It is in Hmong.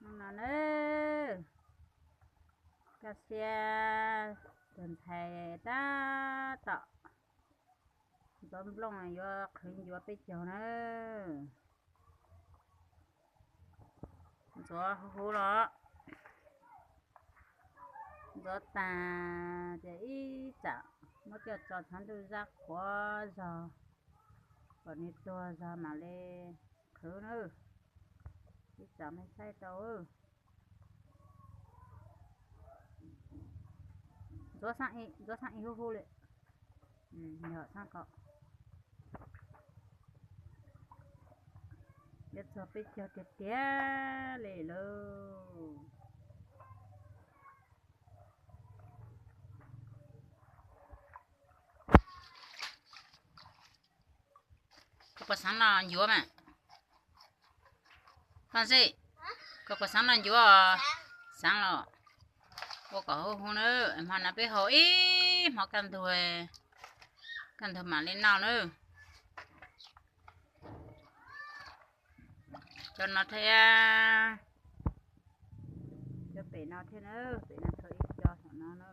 No na, kaj siab tus ntxhais tab tom ntxuav nplooj yuav qhwv ncuav peb caug na. Ntxuav huv huv los, ntxuav tag ces ib tsam muab coj tso tshav ntuj zab qhuav zog, kom nws tuag zog mam li qhwv na. Ib tsam nej saib tau. Ntxuav xab ib huv huv li, yog xab ko. Yuav txog peb caug tiag tiag li lauj. Koj puas xaav noj ncuav mas? Faj Xib, koj puas xaav noj ncuav? Xaav los ua kom huv huv na, hmo no peb haus ib hmo kaj ntug, kaj ntug mam li noj na. Cov no thiab, cov pem no thiab na, pem no txog ib co saum no na.